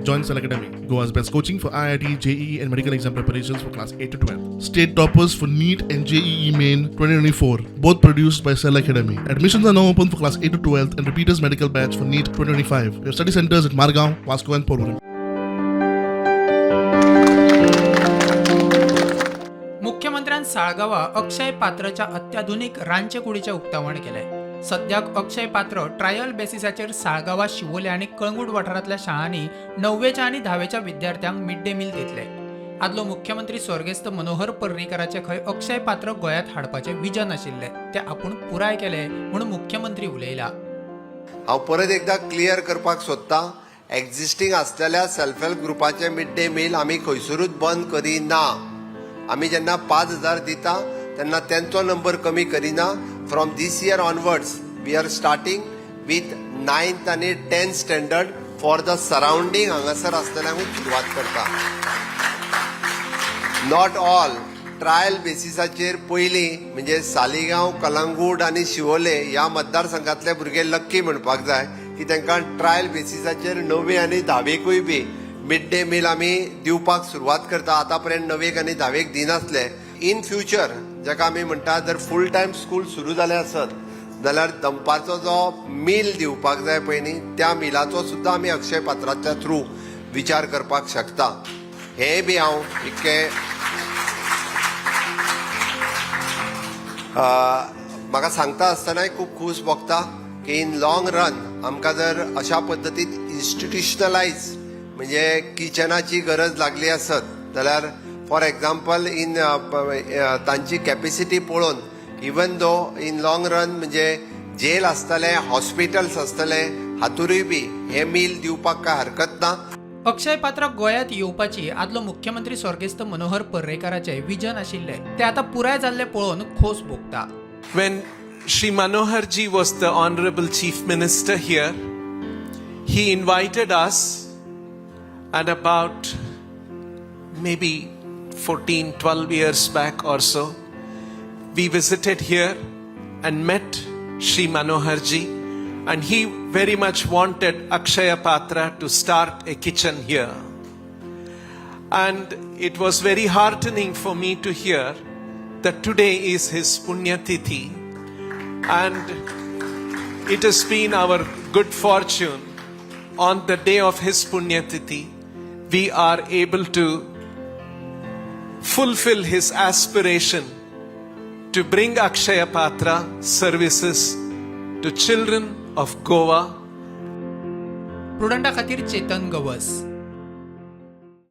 Join Cell Academy, Goa's best coaching for IIT, JEE, and medical exam preparations for class 8 to 12. State toppers for NEET and JEE Main 2024, both produced by Cell Academy. Admissions are now open for class 8 to 12 and repeaters medical batch for NEET 2025. We have study centers at Margao, Vasco, and Porvorim. मुख्यमंत्र्यान साळगांवा अक्षय पात्राच्या अत्याधुनिक रांदचेकुडीचें उक्तावण केलें. सद्याक अक्षय पात्र trial बेसिसाचेर साळगांवा, Siolim आनी कळंगूट वाठारांतल्या शाळांनी णववेच्या आनी धावेच्या विद्यार्थ्यांक मिड डे मील दितले. आदलो मुख्यमंत्री स्वर्गेस्त मनोहर पर्रीकाराचे खंय अक्षय पात्र गोंयांत हाडपाचें विजन आशिल्लें, तें आपूण पुराय केलें म्हूण मुख्यमंत्री उलयला. हांव परत एकदां क्लियर करपाक सोदतां, एक्झिस्टींग आसलेल्या सेल्फ हेल्प ग्रुपाचें मिड डे मील आमी खंयसरूच बंद करिना. आमी जेन्ना 5,000 दिता तेन्ना तेंचो नंबर कमी करिना. From this year onwards we are starting with ninth आनी 10th standard for the surrounding हांगासर आसलेल्यांकूच सुरवात करता. Not all, trial बेसिसाचेर पयलीं म्हणजे सालिगांव, कलंगूट आनी शिवोले ह्या मतदारसंघातले भुरगे लक्की म्हणपाक जाय की तांकां ट्रायल बेसिसाचेर णवी आनी धावेकूय बी मिड डे मील आमी दिवपाक सुरवात करता. आतां पर्यंत णवेक आनी धावेक दिनासले. इन फ्युचर जाका आमी म्हणटा, जर फूल टायम स्कूल सुरू जालें आसत जाल्यार दनपारचो जो मील दिवपाक जाय पळय न्ही, त्या मिलाचो सुद्दां आमी अक्षय पात्राच्या थ्रू विचार करपाक शकता. हें बी हांव इतकें म्हाका सांगता आसतनाय खूब खोस भोगता की इन लॉंग रन आमकां जर अशा पद्दतीन इन्स्टिट्युशनलायज म्हणजे किचनाची गरज लागली आसत जाल्यार, फॉर एग्जाम्पल, इन तांची कॅपेसिटी पळोवन, even though in long run म्हणजे जेल आसतलें, हॉस्पिटल्स आसतले, हातूरूय बी हें मील दिवपाक काय हरकत ना. अक्षय पात्र गोंयांत येवपाची आदलो मुख्यमंत्री स्वर्गेस्त मनोहर पर्रेकाराचें विजन आशिल्लें, तें आतां पुराय जाल्लें पळोवन खोस भोगता. When Shri Manohar ji was the Honorable Chief Minister here, he invited us, and about maybe 14, 12 years back or so, we visited here and met Shri Manohar ji, and he very much wanted Akshaya Patra to start a kitchen here. And it was very heartening for me to hear that today is his Punya Tithi. And it has been our good fortune, on the day of his Punya Tithi, we are able to fulfill his aspiration to bring Akshaya Patra services to children of Goa. प्रुडंटा खातीर चेतन गवस.